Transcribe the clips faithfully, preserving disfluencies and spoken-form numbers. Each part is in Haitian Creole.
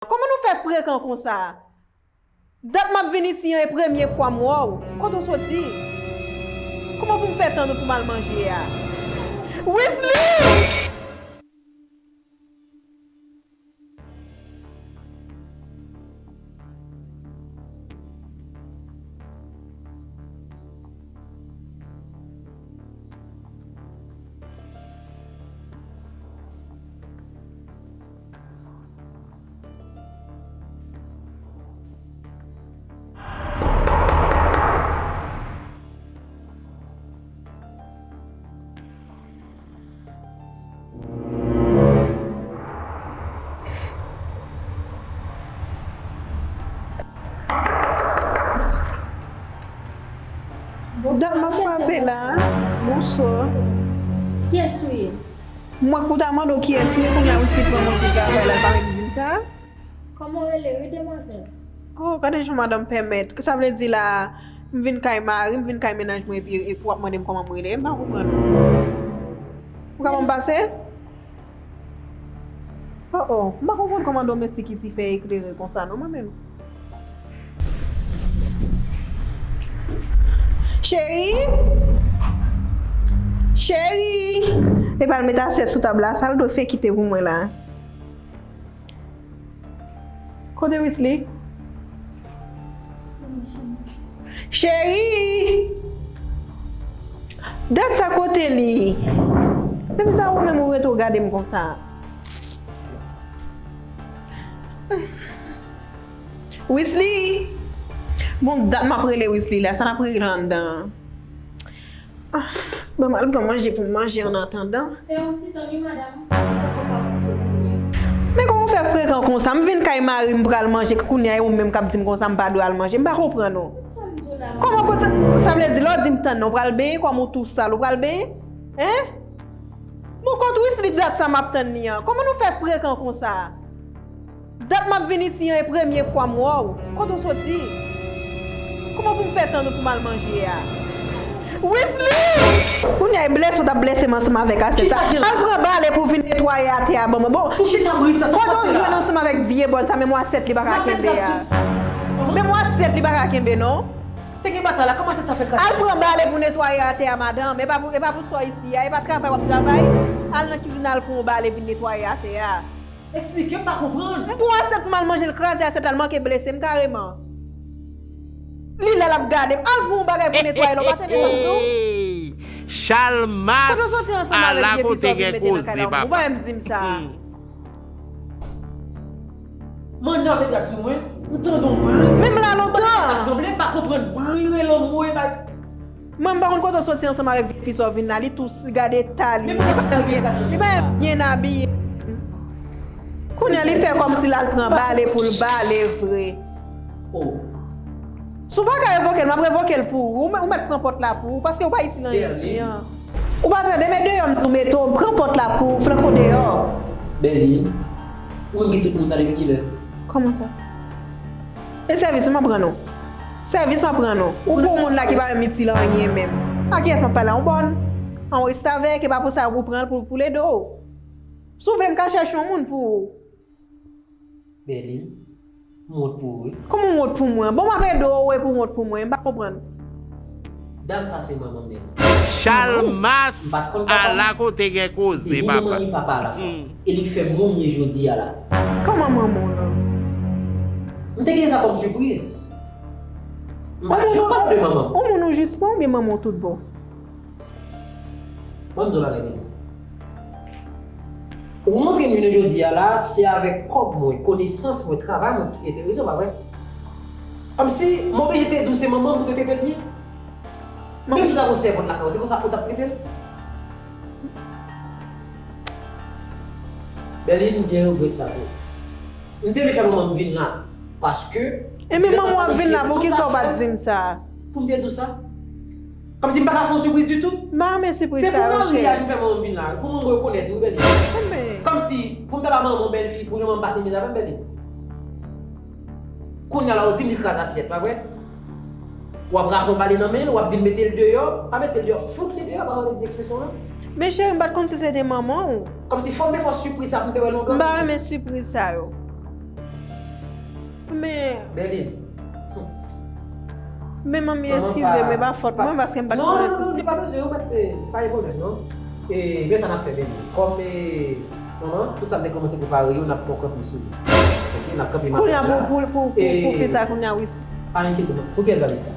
Kòman nou fè frekan konsa? Dat m ap vin isi an e premye fwa m wè w. Kote w soti? Kòman pou m fè tann ou pou m al manje a? Wesley! Dat m ap frape la. Bonswa. Kiyès ou ye? M wè k ou ta mande w kiyès ou ye, kounye a ou si pran mwen pou travay la, pa menm di m sa. Kòman w rele wi, demwazèl? Oh, gade jan madanm pèmèt. Sa vle di la, m vin kay mari m, m vin kay mennaj mwen, epi, epi w ap mande m kòman m rele. M pa konprann ou. Ou ka ban m pase? Oh, oh, m pa konprann kòman domestik isi fè eklere konsa, non, mwen menm. Cheri! Cheri! Epa l met asyèt sou tab la, sa l dwe fè kite pou mwen la. Kote Wesley? Cheri! Dat sa kote li? Depi sa ou menm ou rete w gade m konsa. Wesley! Bon, dat m ap rele Wesley la, sa n ap regle anndan an? Ah, ban m al pran manje pou m manje an atandan. Fè yon ti tan wi, madanm. Mwen poko pa manje kounye a. Men kòman w fè frekan konsa? M vin kay mari m pral manje kounye a, e ou menm k ap di m konsa m pa dwe al manje. M pa konprann ou. Sa m di w la? Kòman konsa? Sa vle di lè w di m tann nan, w pral benyen, kòman w tou sal, w pral benyen? Hein? Bon, kot Wesley dat sa m ap tann li an? Kòman nou fè frekan konsa? Dat m ap vin isi an e premye fwa m wè w. Kote w soti? Kòman pou m fè tann ou pou m al manje a? Wesley! Kounye a e blese w t ap blese m ansanm avèk asyèt sa. Al pran bale pou w vin netwaye atè a ban mwen. Bon, kote w jwenn ansanm avèk vye bòn sa, menm asyèt li pa ka kenbe a. Menm asyèt li pa ka kenbe non. Te gen batay la, kòman asyèt sa fè kraze? Al pran bale pou netwaye atè a madanm. E pa pou, e pa pou sa w isi a, e pa travay w ap travay. Al nan kizin al pran yon bale vin netwaye atè a. Eksplike, m pa konprann. M pran asyèt pou m al manje, l kraze asyèt la, l manke blese m kareman. Li la, l ap gade m. Al pran yon bagay pou netwaye la, w pa tande sa m di w? Chalmas ala kote gen koze, papa. Ou pa menm di m sa. Manda w met rad sou mwen, m tande w bri. Menm la lontan. M pa konprann bri, rele m move bag. Mwen, m pa konn kote w soti ansanm avèk vye fi sa w vin la, li tou gade eta li, li pa byen abiye. Kounye a, li fè kòmsi l al pran bale pou l bale vre. Si w pa ka revoke l, m ap revoke l pou ou. Ou mèt pran pòt la pou ou, paske ou pa itil anyen isi an. Ou pa tande, men deyò m di w mete w, pran pòt la pou ou, flanke w deyò. Bèlin, ou menm ki tout moun sa depi kilè? Kòman sa? E sèvis ou m ap rann ou? Sèvis m ap rann ou? Ou pou yon moun la ki pa menm itil anyen menm. A kiyès m ap pale? A yon bòn? A yon restavèk? E pa pou sa ou pran l pou, pou l ede w. Si w vle m ka chèche yon moun pou ou. Bèlin, m wont pou ou wi. Kòman w wont pou mwen? Bon, m ap ede w, epi w wont pou mwen, m pa konprann. Dam sa se manman m. Chalmas ala kote gen koze, papa. Li manman li papa la. E li k fè moun ye jodi a la. Kòman manman w lan? M te gen sa kòm sipriz. M pa janm pale de manman m. Ou moun ou jis pran oubyen manman w tout bon? Ban m di w bagay, Bèlin. Ou montre m jounen jodi a la, se avèk kòb mwen, konesans mwen, travay mwen ki enterese w, pa vre? Kòmsi m oblije te di w se manman m pou te trete l byen? Menm si w ta gon sèvant lakay ou, se konsa ou t ap trete l? Bèlin, m byen regrèt sa tou. M te vle fè manman m vin la, paske... Ebyen manman w ap vin la, poukisa w pa t di m sa? Pou m te di w sa? Kòmsi m pa ka fè w sipriz ditou? M pa renmen sipriz sa yo, chè. Se pou mari a ki fè manman m vin la, pou mwen m rekonèt wi, Bèlin. Kòmsi pou m ta ba manman m bèlfi, pou manman m pase miz avè m, Bèlin. Kounye a la, ou di m li kraze asyèt, pa vre? W ap rache yon bale nan men l, w ap di m mete l deyò, pa mete l deyò, fout li deyò, pa sa w te di ekspresyon lan? Men cheri, m pa t konn si se te manman w. Kòmsi fò m te fè w sipriz sa pou m te wè longan. M pa renmen sipriz sa yo. Men, Berline. Men manmi, eskize m, e pa fòt mwen paske m pa t konnen si. Non, non, non, li pa bezwen, ou mèt, eh, pa gen pwoblèm, non. E, men sa n ap fè, Berline. Kòm, eh, manman, tout sa n te kòmanse prepare yo, n ap fè yon kanpe sou li. Ok, n ap kanpe maten la. Kounye a pou, pou, pou, pou, pou fi sa, kounye a, Wis. Pa enkyete, non. Pou kiyès valè sa?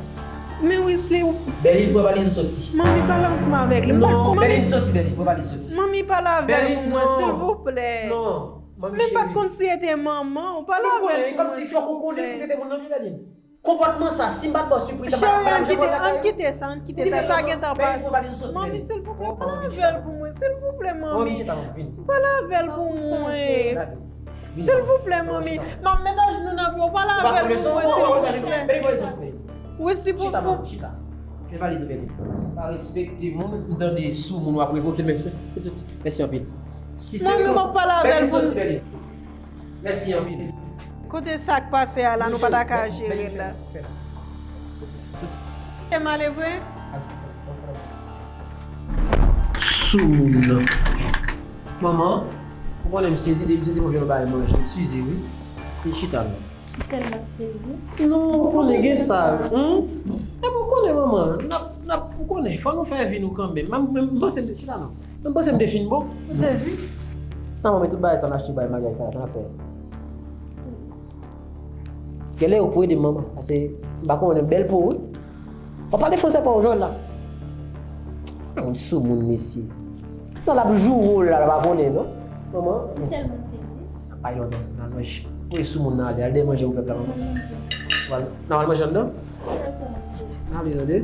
Men Wis li. Berline, pran valiz ou soti. Manmi, pale ansanm avèk li. M pa t konnen. Berline, soti, Berline, pran valiz ou soti. Manmi, pale avè l pou mwen, silvouplè. Non. Men m pa t konn si e te manman ou pale avè l pou mwen, silvouplè. Konpòtman sa, si m pa t ba w sipriz sa, m pa t ap janm rantre lakay ou. Cheri, ann kite sa, ann kite sa, sa gentan pase. Manmi, silvouplè, pale avè l pou mwen, silvouplè, manmi. Pale avè l pou mwen. Silvouplè, manmi. M ap met ajenou nan pye w, pale avè l pou mwen, silvouplè. Wis, li pou. Chita, manmi, chita. Men valiz ou, Berline. Pa respekte moun, m tande sou moun w ap revoke l, men. Mèsi anpil. Si se. Manmi, m ap pale avè l pou. Mèsi anpil. Kote sa k pase a la, nou pa ta ka jere l la. E m ale vre? Sou moun nan. Manman, ou konnen m sezi, depi m sezi mwen jwenn yon bagay manje. Eskize wi. Li chita non. M tèlman sezi. Non, ou konnen gen sa. Hmm? E mwen konnen manman, n ap, n ap, ou konnen, fò nou fè vi nou kanmenm. M, m, m panse m te chita non. M panse m te fin bon. M sezi. Nan mwen, men tout bagay sa m achte bay maryaj sa, sa n ap fè. Genlè ou pou ede m, manman, paske m pa konnen bèl po, wi. W ap pale fransè pa w, Joël la. Yon sou moun, mesye. Nan l ap joure w la, l pa konnen, non? Manman. M tèlman sezi. Bay lòd, nan manje. Voye sou moun nan ale, al dèyè manje pou pèp la, manman. N al manje anndan? N ale, tande?